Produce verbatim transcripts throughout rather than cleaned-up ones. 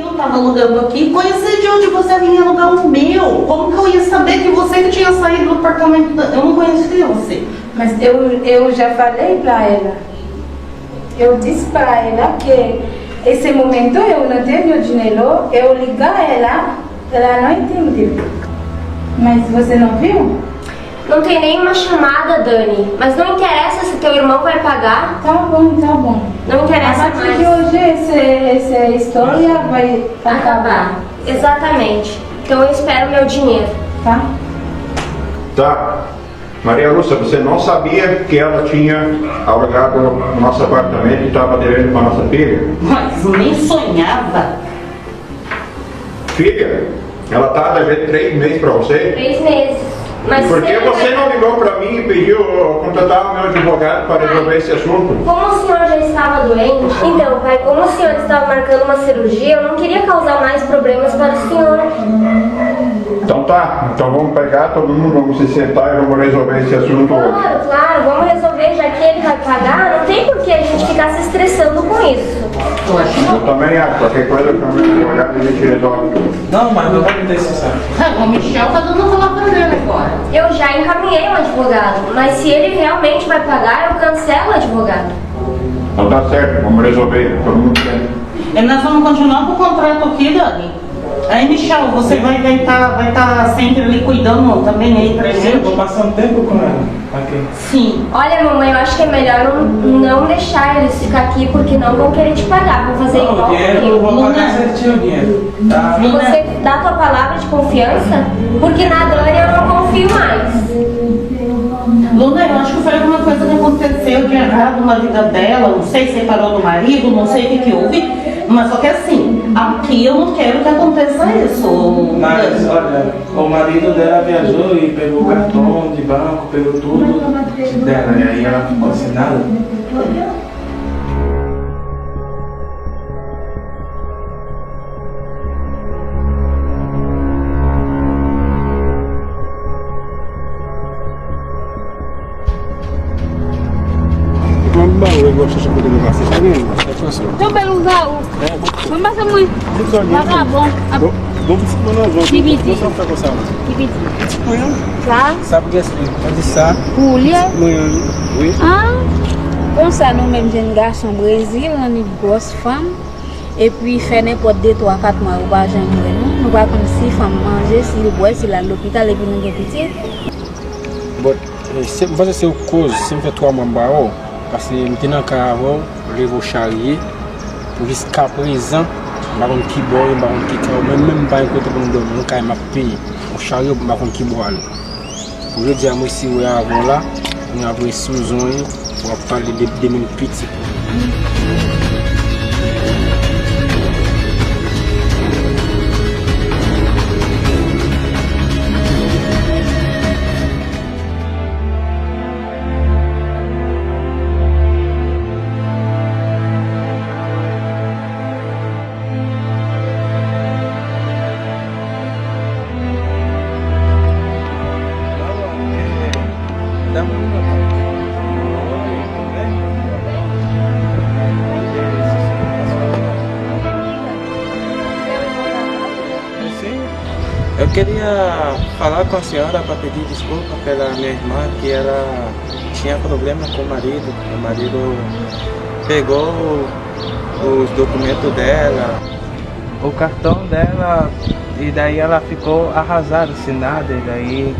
Eu estava alugando aqui, conheci de onde você vinha alugar o meu. Como que eu ia saber que você que tinha saído do apartamento? Eu não conhecia você. Mas eu, eu já falei pra ela. Eu disse pra ela que esse momento eu não tenho dinheiro, eu ligar ela, ela não entende. Mas você não viu? Não tem nenhuma chamada, Dani. Mas não interessa se teu irmão vai pagar. Tá bom, tá bom. Não interessa mais. A partir de hoje, esse, essa história vai acabar. Exatamente. Então eu espero meu dinheiro. Tá? Tá. Maria Lúcia, você não sabia que ela tinha alugado o nosso apartamento e estava devendo para nossa filha? Mas nem sonhava. Filha, ela tá devendo três meses pra você? Três meses. Mas... E por que você não ligou pra mim e pediu, ó, contratar o meu advogado para resolver esse assunto? Como o senhor já estava doente, então, pai, como o senhor estava marcando uma cirurgia, eu não queria causar mais problemas para o senhor. Então tá, então vamos pegar todo mundo, vamos se sentar e vamos resolver esse assunto hoje. Claro, claro, vamos resolver, já que ele vai pagar, não tem por que a gente ficar se estressando com isso. Eu também acho, qualquer coisa eu chamo o advogado e a gente resolve tudo. Não, mas não vai acontecer isso. Ah, o Michel tá dando a palavra dele agora. Eu já encaminhei o advogado, mas se ele realmente vai pagar, eu cancelo o advogado. Então tá certo, vamos resolver, todo mundo tem. E nós vamos continuar com o contrato aqui, Dani. Aí, Michel, você vai estar vai tá, vai tá sempre ali cuidando também aí pra gente. Sim, eu tô passando tempo com ela aqui. Sim. Olha, mamãe, eu acho que é melhor não, não deixar eles ficar aqui, porque não vão querer te pagar. Vão fazer igual comigo. Não, o dinheiro eu vou pagar certinho o dinheiro, tá? Você dá tua palavra de confiança? Porque na Dani eu não confio mais. Luna, eu acho que foi alguma coisa que aconteceu de errado na vida dela. Não sei se separou do marido, não sei o que que houve. Mas só que assim, aqui eu não quero que aconteça isso. Mas, olha, o marido dela viajou e pegou o cartão de banco, pegou tudo dela, e aí ela ficou sem nada. Mwen ba ou, e w ap chache kote nou pase, sa gen, sa fè sa. Yo bèl ou ba ou. Mwen pase mwen. Vagabon. Bon, bon pitit mwen nan zòn. Ki pitit? Konsa fè konsa. Ki pitit? Pitit mwen an. Sa? Sa pou kiyès li? Mwen di sa. Pou ou li ye? Pitit mwen an, wi. Ah. Konsa nou menm jèn gason Brezil, annik gwòs fanm. Epi fè nenpòt de, twa, kat mwa, ou pa janm wè nou. Nou pa konn si fanm manje, si l bwè, si l al lopital, epi nou gen pitit. But, eh, se, m panse se yon koz, si m fè twa mwa m pa wè w, paske m te nan kay avè w, leve w charye, pou jiskaprezan, m pa konn ki bò w ye, m pa konn ki kay w, mwen menm m pa gen kote pou m dòmi, yon kay m ap peye, yon charye m pa konn ki bò ale. Pou jodi a, mwen si wè avè w la, men apre si w zonye, w ap pale de, de menm pitit. Sim, eu queria falar com a senhora para pedir desculpa pela minha irmã, que ela tinha problema com o marido. O marido pegou os documentos dela, o cartão dela, e daí ela ficou arrasada, sem nada, e daí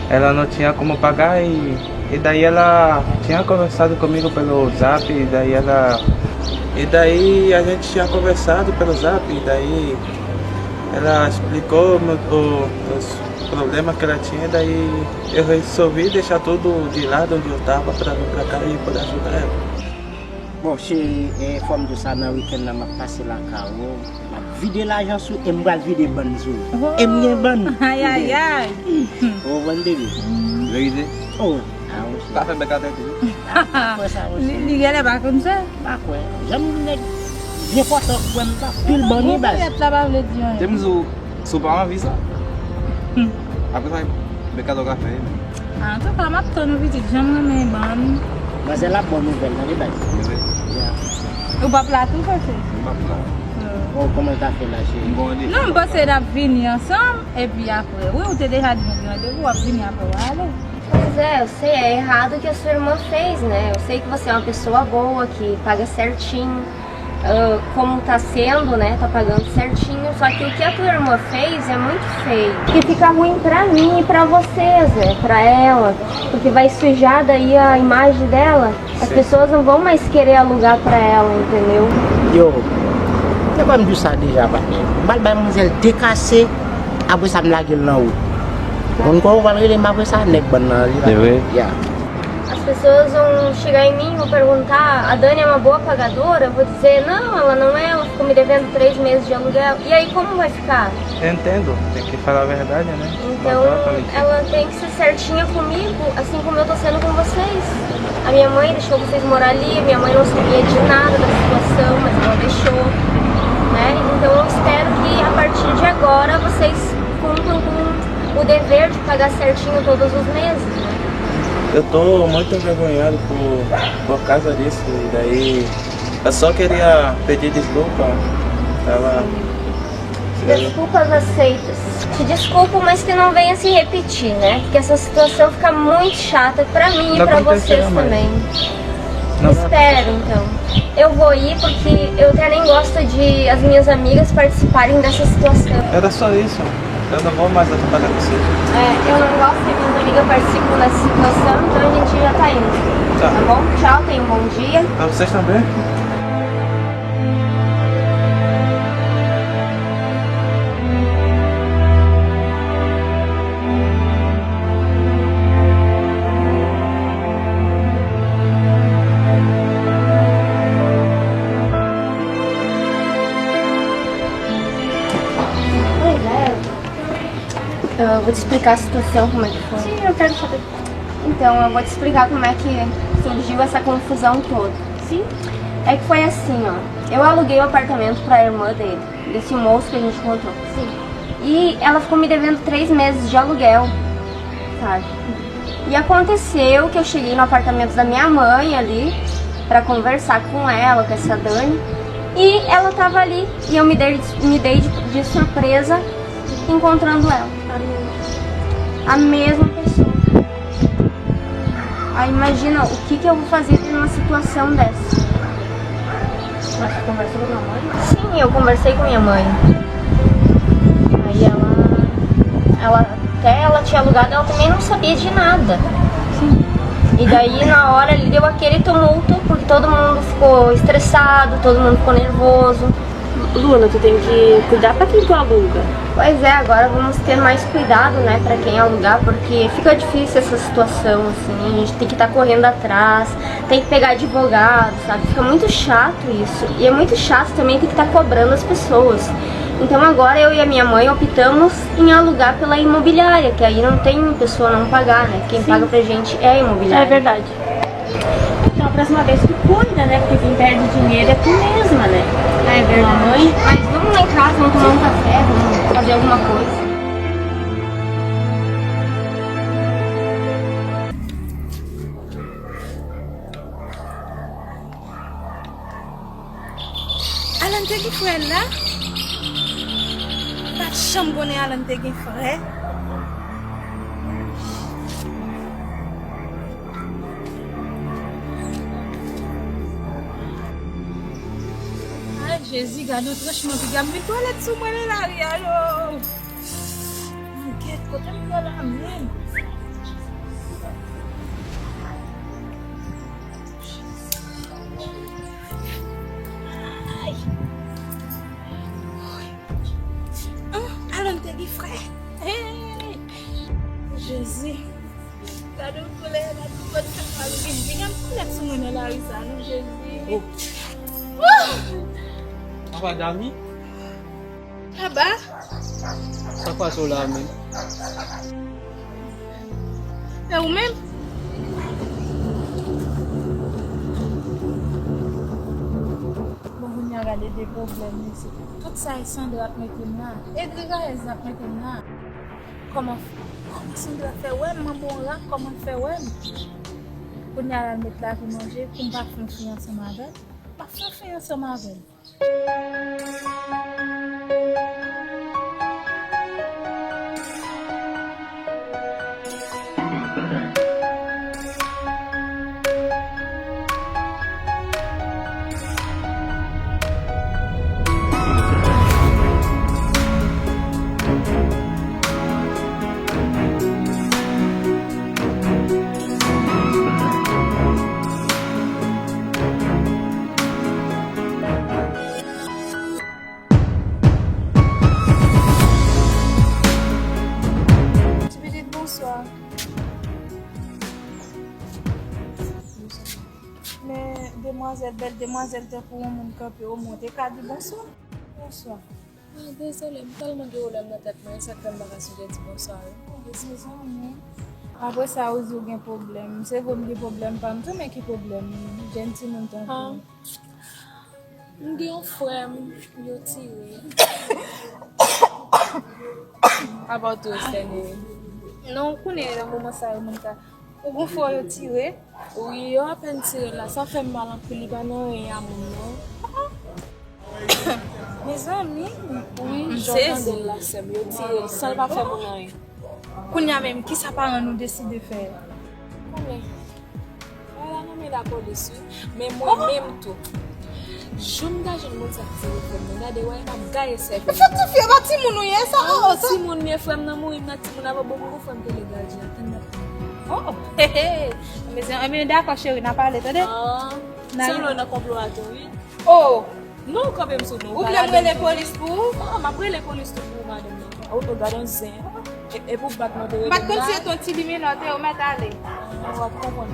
ela não tinha como pagar, e, e daí ela tinha conversado comigo pelo zap, e daí ela, e daí a gente tinha conversado pelo zap, e daí ela explicou o, os problemas que ela tinha, e daí eu resolvi deixar tudo de lado onde eu tava pra vir pra cá e poder ajudar ela. Bon, cheri, eh, fò m di w sa, nan wikenn nan, m ap pase lakay ou, m ap vide lajan sou ou, e m pral vide bann sou ou. Oh. E m gen bann. Ay, ay, ay. Ou konprann, baby? Verite? Oh, ah, monchè. Pa fè bèk atè tou. Ah, pa kwè sa, monchè. Li, li genlè pa konn sa. Pa kwè. Janm nèg byen pòtan kwè m pa pil bann wi, baz. Bon, ponyèt la pa vle di anyen. Te m di w, si w pa anvi sa. Apre sa, bèk atè w ka fè, men. Antouka, m ap tann ou pitit, jan m renmen bann. Manzè la bon nouvèl, tande, baz. Wi. Ya. Ou p ap la tou, Fefe? M p ap la. Oh. Ou, kòman l ta fè la, cheri? Non, m panse n ap vini ansanm, epi apre. Wi, ou te deja di nou gen randevou, w ap vini apre w ale. Pois é, eu sei, é errado o que a sua irmã fez, né? Eu sei que você é uma pessoa boa, que paga certinho, ah, como tá sendo, né? Tá pagando certinho, só que o que a tua irmã fez é muito feio. Que fica ruim pra mim e pra você, Zé, pra ela, porque vai sujar daí a imagem dela. As pessoas não vão mais querer alugar pra ela, entendeu? Yo, te konn di w sa deja, patnè. M pral bay manzèl de kase, apre sa m lage l nan ou. Moun kon ou pral rele m apre sa, nèg bann nan, li la. Se vre? Ya. As pessoas vão chegar em mim, vão perguntar, a Dani é uma boa pagadora? Eu vou dizer, não, ela não é, ela ficou me devendo três meses de aluguel. E aí, como vai ficar? Eu entendo, tem que falar a verdade, né? Então, ela tem que ser certinha comigo, assim como eu tô sendo com vocês. A minha mãe deixou vocês morar ali, a minha mãe não sabia de nada da situação, mas ela deixou, né? Então, eu espero que a partir de agora vocês cumpram com o dever de pagar certinho todos os meses, né? Eu tô muito envergonhado por, por causa disso, e daí eu só queria pedir desculpa. Tava Desculpas aceitas. Te desculpo, mas que não venha se repetir, né? Porque essa situação fica muito chata pra mim e pra vocês também. Não acontecerá mais. Não vai acontecer. Espero, então. Eu vou ir porque eu até nem gosto de as minhas amigas participarem dessa situação. Era só isso. Eu não vou mais atrapalhar vocês. É, eu não gosto que minhas amigas participam dessa situação, então a gente já tá indo. Tá. Tá bom? Tchau, tenham um bom dia. Pra vocês também. Pois é. Eu vou te explicar a situação, como é que foi. Sim, eu quero saber. Então, eu vou te explicar como é que surgiu essa confusão toda. Sim. É que foi assim, ó. Eu aluguei o apartamento pra irmã dele, desse moço que a gente encontrou. Sim. E ela ficou me devendo três meses de aluguel, sabe? E aconteceu que eu cheguei no apartamento da minha mãe ali pra conversar com ela, com essa Dani, e ela tava ali. E eu me dei, me dei de, de surpresa encontrando ela. A mesma pessoa. Aí imagina o que que eu vou fazer numa situação dessa. Mas você conversou com a mãe? Sim, eu conversei com minha mãe. Aí ela, ela, até ela tinha alugado, ela também não sabia de nada. Sim. E daí, na hora ali, deu aquele tumulto, porque todo mundo ficou estressado, todo mundo ficou nervoso. Luana, tu tem que cuidar pra quem tu aluga. Pois é, agora vamos ter mais cuidado, né, pra quem alugar, porque fica difícil essa situação, assim, a gente tem que estar correndo atrás, tem que pegar advogado, sabe? Fica muito chato isso. E é muito chato também ter que estar cobrando as pessoas. Então agora eu e a minha mãe optamos em alugar pela imobiliária, que aí não tem pessoa não pagar, né? Quem paga pra gente é a imobiliária. É verdade. Então, a próxima vez tu cuida, né? Porque quem perde dinheiro é tu mesma, né? É verdade. Mamãe. Mas vamos lá em casa, vamos tomar um café, vamos fazer alguma coisa. Alan te gen frè la? Pat janm konnen Alan te gen frè. Ay, Jezi, gade yon tranchman piga. M vin twalèt sou mwen nan lari a, yo. Mwen gèt, kote m pran la menm? Ay. Ah, Alan te gen frè. Hey! Jezi. Gade yon koulè, gade yon bòt kafal, ou gen piga m twalèt sou mwen nan lari sa, non, Jezi. Oh. Ah! Papa Dami? Aba. Sa k pase w la menm? E ou menm? Bon, kounye a gade de pwoblèm isit. Tout sa e Sandra ap mete m la. E Dri Rayèz ap mete m la. Kòman, kòman Sandra fè wè m, manbo rak, kòman l fè wè m? Kounye a l al met lavi manje pou m pa fè yon fi ansanm avè l. M ap fè yon fi ansanm avè l. Ti pitit, bonswa. Men demwazèl, bèl demwazèl, tankou yon moun kanpe, o mwen te ka di bonswa. Bonswa. Ah, dezole, m tèlman gen pwoblèm nan tèt mwen, e sa k fè m pa ka sonje di bonswa yo. Oh, mezanmi. Apre sa, ou di ou gen pwoblèm. Se vre, m gen pwoblèm pa m tou, men ki pwoblèm? Jèn timoun tankou. Ah. M gen yon frè m, yo tire. Apa w tou estène? Non, ou konnen nan moman sa yo, moun ka. Ou gon frè w yo tire? Wi, yo apèn tire l la. Sa fè m mal anpil, li pa nan anyen a moun non. Mezanmi. Wi, jan w tande l la, sè m, yo tire l san l pa fè moun anyen. Kounye a menm, kisa paran nou deside fè? Konnen. Bagay la nan men lapolis, wi. Men mwen menm tou. Jou m ta jwenn moun sa k tire frè m nan, gade, wè, m ap gaye sèvi. Efektif, e pa timoun ou ye, sa, oh, oh, sa. Timoun m ye, frè m nan mouri, m nan timoun avan, bon, m gon frè m te legal di, atann m ap. Oh, he, he. Mezanmi, dakò, cheri, n a pale, tande? Ah, se lè w nan konplo a tou, wi. Oh! Non, ou kanpe m sou non. Ou vle m rele polis pou ou? Oh, m ap rele polis tou pou ou, madanm nan. Oh, oh, gade yon zen. E, e pou bat mwen te rele m la. M pa t konn si se yon ti limena w te ye, ou mèt ale. Ah, w ap konprann.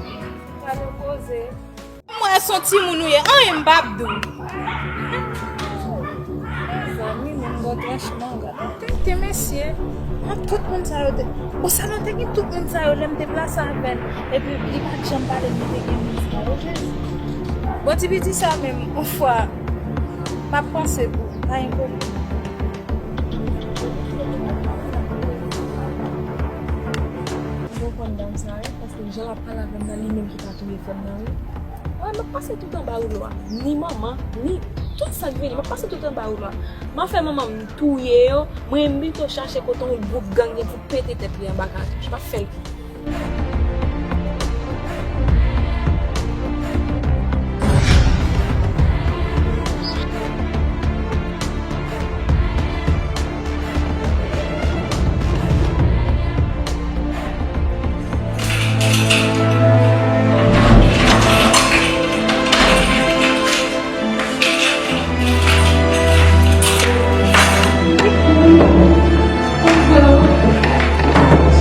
Gade yon koze. Mwen se yon timoun ou ye, anyen m p ap di w. Mezanmi, moun bò tranch manga. Te, te mesye, an tout moun sa yo te, o salon te gen tout moun sa yo lè m te plase avè l. Epi li pa t janm pale m, li te gen moun sa yo, Jezi. Bon, ti piti sa menm, yon fwa, m ap panse pou, pa gen pwoblèm. M konprann dam sa, wi, paske jan l ap pale avè m nan, li menm ki pa touye frè m nan, wi. Wè, m ap pase tout anba woulo a. Ni manman, ni tout sa k vini, m ap pase tout anba woulo a. M ap fè manman m touye yo, mwen m pito chache kote yon gwoup gang gen pou pete tèt li anba katouch. M ap fè l pi.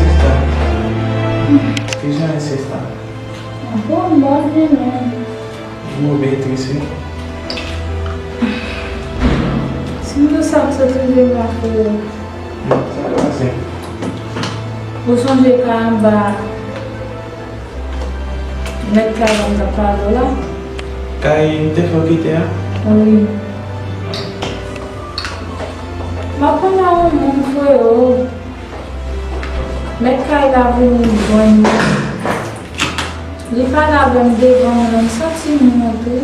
Sista. Kijan e, sista? Bon, bon, men. Ou obe tris, wi. Si m di w sa m soti devan, frè. Non, sa k pase? Ou sonje kay anba, mèt kay la m t ap pale w la? Kay m te fè w kite a? Wi. M ap pale a yon moun, frè. Mèt kay la vini jwenn mwen. Li pale avè m devan mwen, m santi m wont, wi.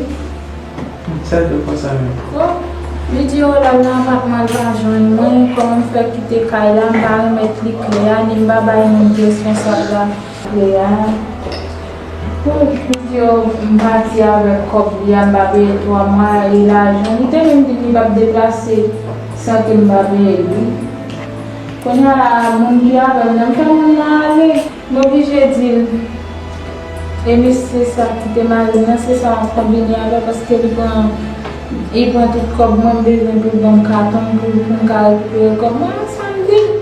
Sa l te konsa menm? O, li di, o, l al nan apatman, l pa jwenn mwen, kòman m fè kite kay la, m pa remèt li kle a, ni m pa bay moun ki responsab la kle a. O, li di, o, m pati avèk kòb li a, m pa peye twa mwa, e lajan, li te menm di li p ap deplase san ke m pa peye l, wi. Kounye a la, moun ki avè m nan, m fè moun nan ale. M oblije di l, e mesye sa ki te mare m nan, se sa m ap konbine avè l, paske li pran, li pran tout kòb mwen, m bezwen pou l ban m katon pou, pou m ka rekipere kòb mwen, sa m di l.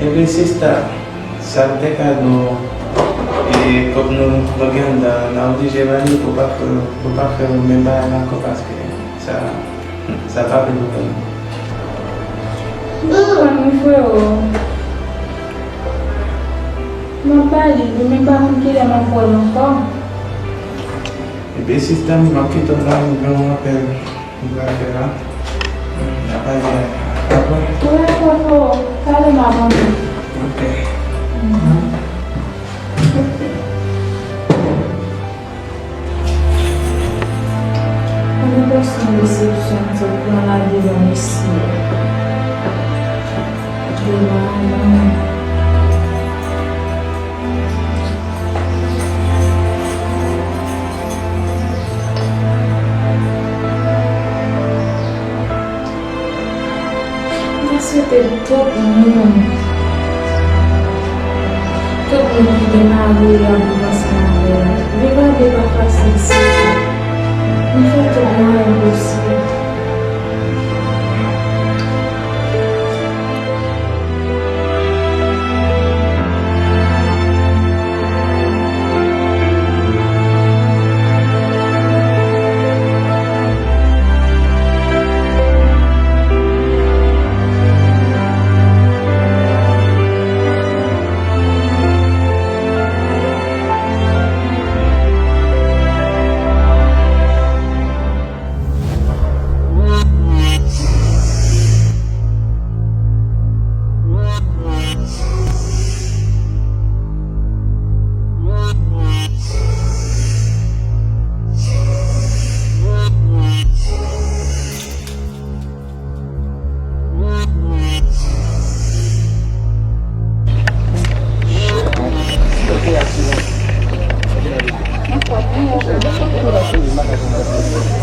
Ebyen, sista, sa m te ka di w, e kòb nou, nou gen anndan an, n a oblije ba li pou pa fè, pou pa fè menm bagay la ankò, paske sa, sa pa vle pou nou. M konprann wi, freo. M ap ba li, li menm pa konn kilè m ap wè l ankò. Ebyen, sista m, m ap kite w la, m gen yon apèl m pral fè la. N a pale apre. Wi, dakò, freo. Pale m avan tou. Ok. Mwen gen yon ti desepsyon Mwen swete tout moun, tout moun ki gen mari yo ap viv ansanm avè yo. Viv a de pa fasil, se sa. Nou fè tout mwayen posib.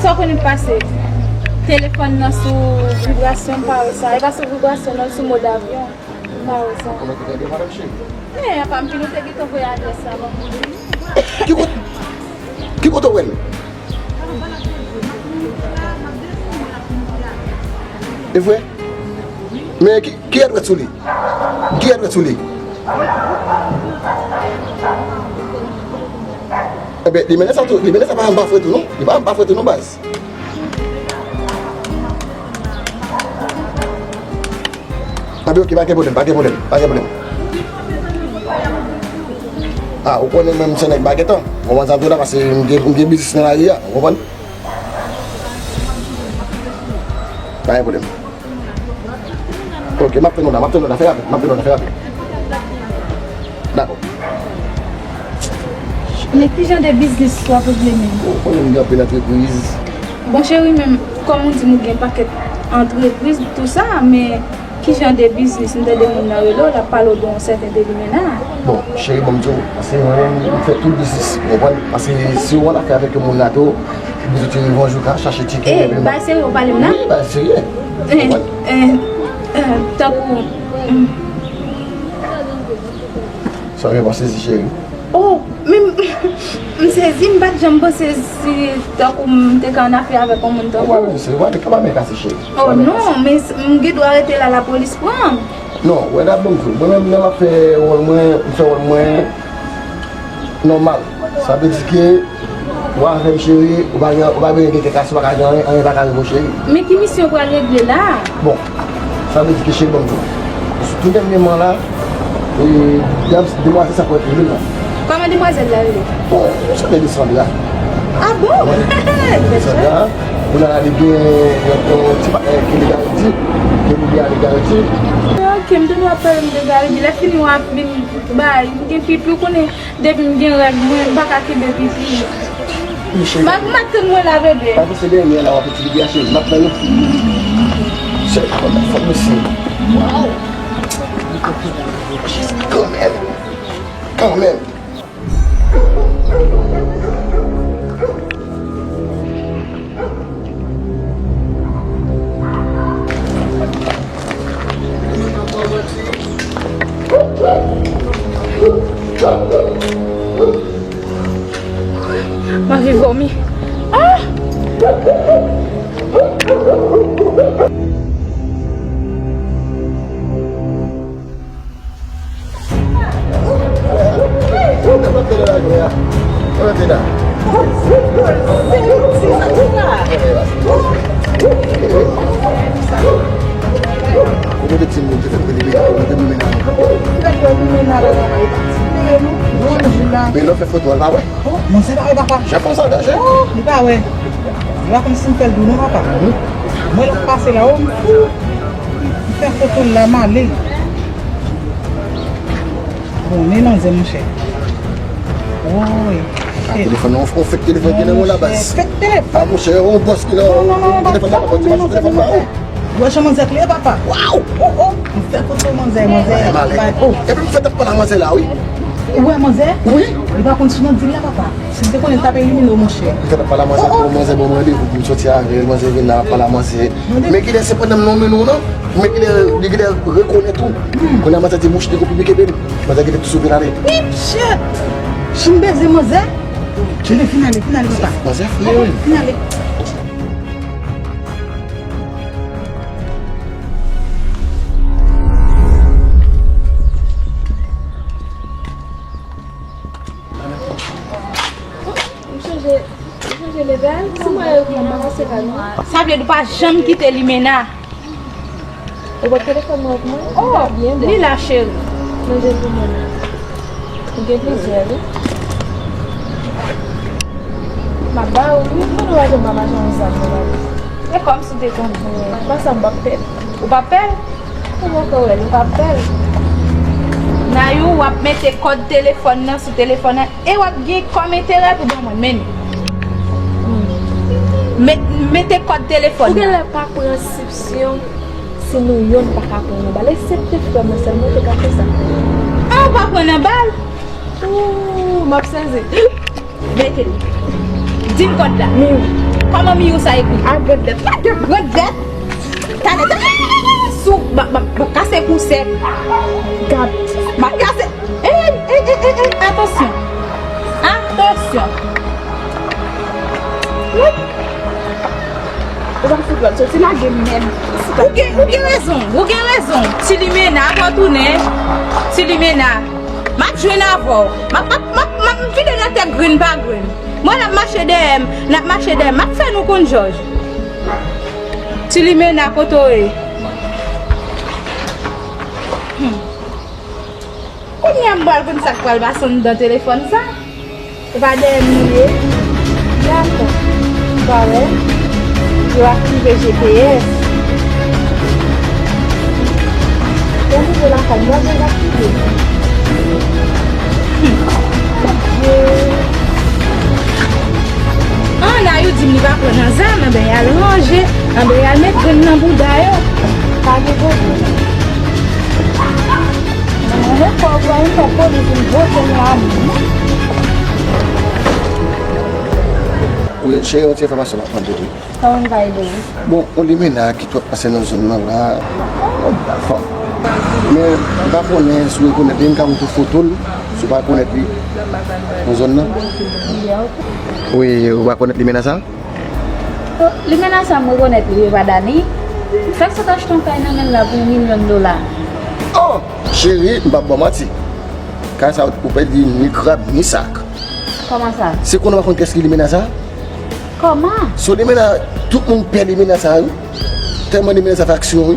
Sa w konnen pase? Telefòn nan sou vibrasyon, m pa wè sa. E pa sou vibrasyon, non, sou mòd avyon. M pa wè sa. Men, apa m pi nou te gentan voye adrès la ban mwen. Ki kote, ki kote w wè l? E vre? Men ki, ki adrès sou li? Ki adrès sou li? Enben, li mennen sa tou, li mennen sa pa anba fre tou non. Li pa anba fre tou non, baz. Anben, oke, pa gen pwoblèm, pa gen pwoblèm, pa gen pwoblèm. A, ou konnen mwen, m se nèg bagetan. Ou konprann sa m di w la, paske m gen, m gen biznis nan lari a, ou konprann? Pa gen pwoblèm. Oke, m ap tann ou la, m ap tann ou la, fè rapid, m ap tann ou la, fè rapid. Dakò. Men ki jan de biznis w ap regle menm? Ou konnen m gen anpil antrepriz. Bon, cheri, men kòm ou di m ou gen pakèt antrepriz, tou sa, men ki jan de biznis? M tande moun nan rele w, l ap pale w de yon sèten Delimenan. Bon, cheri, ban m di w, paske mwen menm, m fè tout biznis, ou konprann? Paske si w ann afè avèk yon moun la tou, ou bezwen ti rive yon jou ka chache tike, e, epi bay serye w pale m la? Wi, bay serye. Eh, eh, eh, tankou, mm. Sa w gen pa sezi, cheri? Oh, men m, m sezi, m pa t janm panse si tankou m te ka ann afè avèk yon moun tankou w. Ou pa bezwen sezi, ou pa bezwen kase, cheri. Oh non, men s-, m gen dwa rete la, lapolis pran m. Non, wè, gad ban m di w, mwen menm, lè m ap fè wòl mwen, m fè wòl mwen nòmal. Sa vle di ke ou avè m, cheri, ou pa gen, ou pa bezwen gen kè kase, ou pa ka gen anyen, anyen pa ka rive w, cheri. Men ki misyon w pral regle la? Bon, sa vle di ke, cheri, ban m di w, tou dènyèman la, e, dam, demwazèl sa pral pi lwen la. Kòman demwazèl la rele? Bon, yon sèten Lisandra. Ah bon? Wi. Lisandra, kounye a la li gen yon, yon ti patnè ki li Garidi, ke li gen ale Garidi. Ok, m te dwe ap pale m de Garidi. Lè fini w ap vin bay, m gen pipi, ou konnen. Depi m gen règ mwen, m pa ka kenbe pipi. Wi, cheri. M ap, m ap tann mwen la, bebe. Pa panse dèyè mwen la, w ap fè ti pipi a, cheri. M ap tann ou. Cheri, fòk, fòk mesye. Waw. Kanmenm. Kanmenm. M anvi vomi. Ah! Men lè w fè foto a, l pa wè. Oh, manzè pa wè, papa. Jan fè sa danje. Oh, li pa wè. Li pa konn si m fè l dou non, papa. Mwen lè m pase la, oh, m fou. M fè foto l la, m ale. Bon, men manzè, monchè. Woy. Ah, telefòn nan, on fèk telefòn ki nan men w la, baz. Fèk telefòn. Ah, monchè, on bòs ki nan telefòn la, pa pòte telefòn la, oh. Wè jan manzè klè, papa. Waw! Oh, oh, m fè foto manzè, manzè. Epi m fè tèt pale a manzè la, wi. Ou wè manzè? Wi. Li pa konn sou nan dil la, papa. Si l te konnen, l t ap elimine w, monchè. Li fèk ap pale a manzè, oh, oh, pou manzè ban m randevou pou m soti avè l, manzè vin la, ap pale a manzè. Men kilè se pandan m nan men nou non. Men kilè, li kilè rekonèt ou. Hmm. Kounye a manzè di mouch li gon pipi kenbe l. Manzè gentan tou sove l ale. Ip, shit! Fin beze manzè. Fin ale, fin ale, papa. Manzè fou, wi. Fin ale. M chanje, m chanje leve a. Si mwen yo pran m pa pase pa nou. Sa vle di w pa janm kite Limena. Ou pot telefòn mwen pou mwen? Oh, li la, cheri. Manje pou mwen. Ou gen plizyè, wi. M ap ba ou, wi. Mwen nou pa janm pa mache ansanm, non, la. E kòmsi w te konnen. Konsa m p ap pè l. Ou p ap pè l? Ou poko wè l, ou p ap pè l. Nayou, w ap mete kòd telefòn nan sou telefòn nan e w ap gen kòm enterè pou ban mwen, men. Met, mete kòd telefòn nan. Ou genlè pa pran sipsyon si nou yonn pa ka pran nan bal. E si se te frè mwen sèlman, ou te ka fè sa. A, ou pa pran nan bal? Ooh, m ap sezi. Mete. Di m kòd la. Miyou. Kòman Miyou sa ekri? A, grann lèt. Grann lèt. Talè, talè. Sou, m ap, m ap, m ap kase kou sèk. Gad. M ap kase. Ey, ey, ey, ey, ey, atansyon. Atansyon. Wi. Ou pa fout lòt soti lage m menm. Ou gen, ou gen rezon. Ou gen rezon. Ti Limena, ap retounen. Ti Limena. M ap jwenn avè w. M ap, m ap, m ap, m ap vide nan tèt grenn pa grenn. Mwen n ap mache dèyè m, n ap mache dèyè m. M ap fè nou konn jòj. Ti Limena, kote w ye? Hmm. Kounye a m pral konn sa k pral pase anndan telefòn sa. Se pa dèyè m li ye? Dakò. Ou pa wè? Yo aktive G P S. Lè m rive lakay mwen, yo aktive. Hum. Bondye. An, Nayou di m li pa pran nan zam, anben y al ranje, anben y al met grenn nan bouda yo. Pa gen pwoblèm. Mwen, mwen, fò, fò, fò polis vin vote m la menm. Wi, cheri, yon ti enfòmasyon m ap mande w. Kòman m ka ede w? Bon, yon limena ki twò pase nan zòn nan la. Bon, men, m pa konnen si w rekonèt li, m ka montre w foto l, si w pa rekonèt li nan zòn nan. Wi, ou pa rekonèt limena sa? Limena sa m rekonèt li, e pa Dani. M fèk sot achte yon kay nan men l la pou yon milyon dola. Oh! Cheri, m p ap ba w manti. Kay sa ou pèdi ni krab, ni sak. Kòman sa? Se konnen w pa konn kès ki limena sa? Kòman? Se yon limena, tout moun pè limena sa, wi. Tèlman limena sa fè aksyon, wi.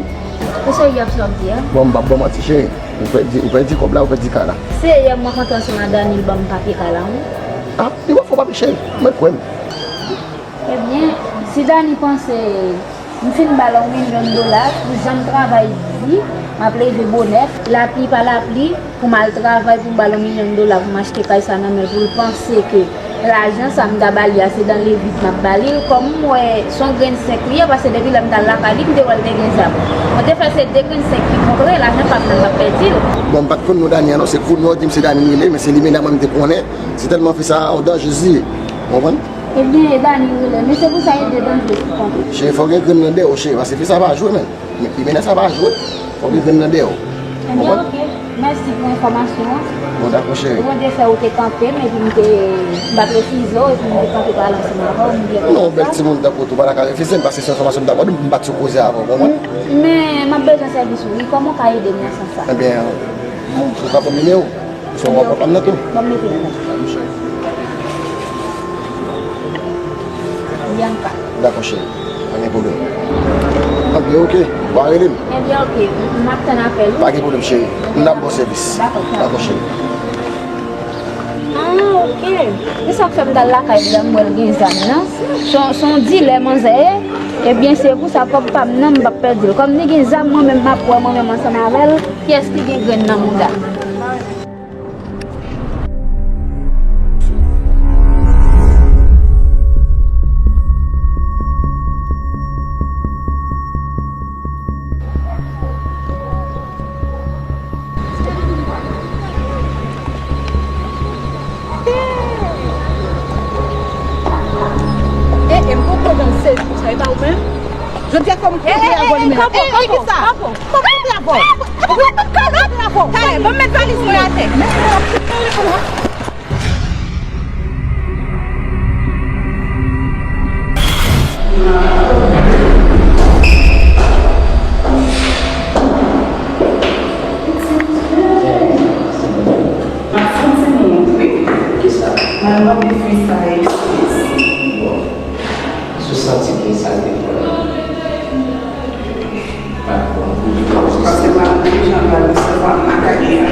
Ou serye ak sa w ap di a? Bon, m p ap ba w manti, cheri. Ou pèdi, ou pèdi kòb la, ou pèdi kay la. Seyè, mwen kontan sou madanm li ban m papye kay la, wi. Ah, li pa fè w papye, cheri. Mwen kwè m. Ebyen, si Dani panse m fin ba l yon milyon dola, pou jan m travay di, m ap leve bonè, lapli pa lapli, pou m al travay pou m ba l yon milyon dola pou m achte kay sa nan men l, pou l panse ke lajan sa m ta ba li a, se dan le vid m ap ba li l, kòm m wè se yon grenn senk li ye, paske depi lè m t al lakay li, m te wè l te gen zam. Mwen te fè se de grenn senk li kontre, lajan pa m nan m ap pèdi l. Bon, m pa t konn non Dani an non, se kounye a w di m se Dani m rele, men se limena mwen m te konnen. Se tèlman fi sa a, yon danje li ye. Ou konprann? Ebyen, e Dani rele, men se pou sa e de danje ki konte. Cheri, fò w gen grenn nan dèyè w, cheri, paske fi sa pa jwe, men. Men limena sa pa jwe, fò w gen grenn nan dèyè w. Ebyen, oke. Mèsi pou enfòmasyon an. Bon, dakò, cheri. Bondye fè ou te kanpe m, epi m te, m pa t refize w, epi m te kanpe pale ansanm avè w, m byen kontan sa. Non, bèl timoun tankou w tou, pa ta ka refize m, paske se enfòmasyon m ta ba w, m pa t sipoze avè w, konprann? M, men, m ap bezwen sèvis ou, wi. Kòman w ka ede m nan sans sa? Ebyen, ou ka ban m nimewo w? Ou fè w wap wap la m nan tou. Ban m mete l la. Bianca. Dakò, cheri. Pa gen pwoblèm. Anben, oke. W a rele m. Ebyen, oke. M ap tann apèl ou. Pa gen pwoblèm, cheri. M ap ba w sèvis. Dakò, cheri. Dakò, cheri. Ah, oke. Se sa k fè m t al lakay li la, m wè l gen zam nan. Se yon, se yon dilè manzè ye. Ebyen, se pou sa kòb pa m nan, m p ap pèdi l. Kòm li gen zam, mwen menm m ap wè mwen menm ansanm avè l, kiyès ki gen grenn nan mouda. Jodi a kòm kote avò li menm. Kanpo, kanpo, kanpo. Kanpo, kanpo. Kay, ban m met valiz mwen atè. M ap santi m wont wi. Kisa? Mwen mande fi sa eskiz. Bon. Sou santi m sa te fè. Pa bon pou li. Paske m ap deja mal resevwa m lakay li a.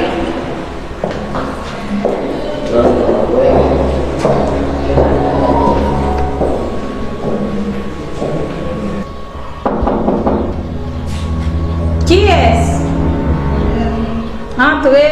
Kiyès? Antre.